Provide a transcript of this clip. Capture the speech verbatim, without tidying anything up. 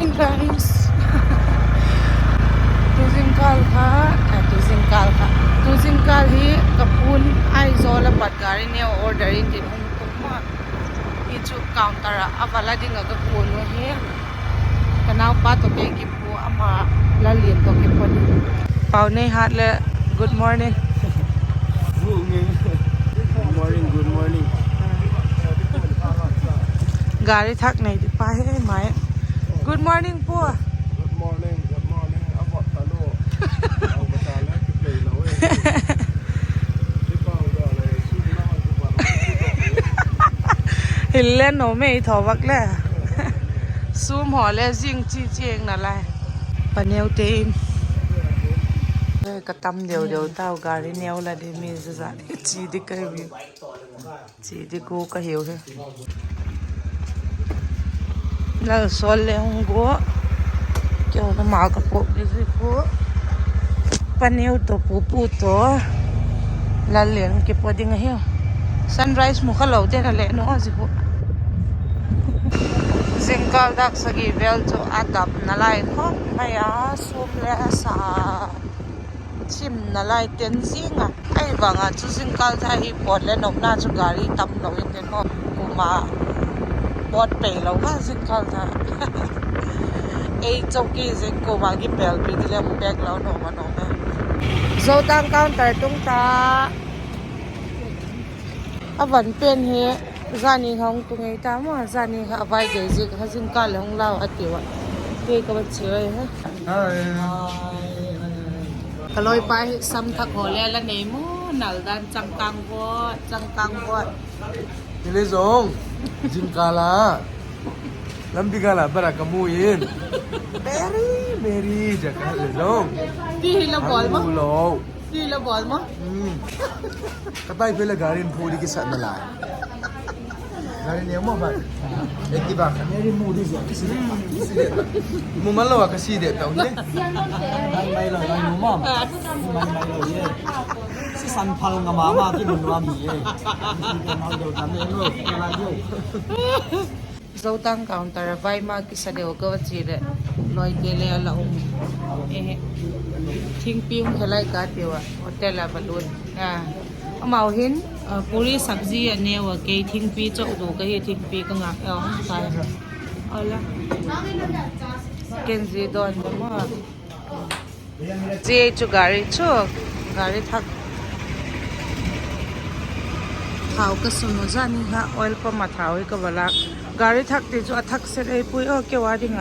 Guys, tu zingkâl kha, tu zingkâl kha, tu zingkâl hi ka pu'n Aizawl a pat gari neu order in tin hung tung ma. Hi chu counter ah a va la ding ah ka kuan u hi. Ka naupa tawh kei kipu, ama Lallian tawh kipu ni. Pauneihat le good morning. Good morning, good morning. Gari thak nei di pa hi mai. Good morning pu. Good morning, good morning. Hile no mei tho vak le. Sûm haw le zing chi chiang nalai. Paneute in. Ka tam deu deu tau, gari neu la di mi zaza. Chi di ka hiu. Chi di gu ka hiu hi. Lalsawl le hung gu. Keu na ma ka pok di zi pu. Paneu tawh pupu tawh Lallian kipu ding ahiu. Sunrise mu kha lo den a leh nu a zi pu. Zingkâl dâk sagi vel chu a dam nalai khawp mai a, sûm le a sa. Chim nalai ten zing a. Ahi vang a chu zingkâl tha hi pawt le nopna chu gari tam lo in tin maw. Kuama pawt pei lo kha zingkâl tha. Ei chawki zing kuama kipelpi di le mu pek lo nuam a nuam e. Zotang counter tung ta. A van pen hi zani kha hung tung ei ta maw, zani kha a vai gei ziak kha zingkâl le hung lau a tiu a. Kei ka va chia e. Ka lawipa hi sam thak haw le la nei maw, nal dan changkâng vot, changkâng vot. Hile zong, zingkâl a, lampi gâl a bara ka mu in. Mary, Mary, zia ka le zong. Ti hi la bawl maw? Ti hi la bawl maw? Ka tai phe le gari in phu di kisat nalai. Gari neu maw bai? Activa kha. Mary mu di zia kisi de. Mu ngal lo a ka si de tau hi. Mai mai lo, mai mu maw? Mai mai lo ye. Si san phal nga ma ma ki mun wa mi e. Zotang counter a vai ma kisa deu ka va chia leh, lawite le a la um. Thingpi hung khelai ka tiu a, hotel a va lut. Amau hin puri sabji a neu a, kei thingpi chawk du ka hi, thingpi ka ngak e. Kenzi dawn de maw. Zia chu gari chu, gari thak. Thau ka sun u zani kha oil pump a thau hi ka va lâk. Gari thak ti chu a thak set ei pui aw, keu a ding a.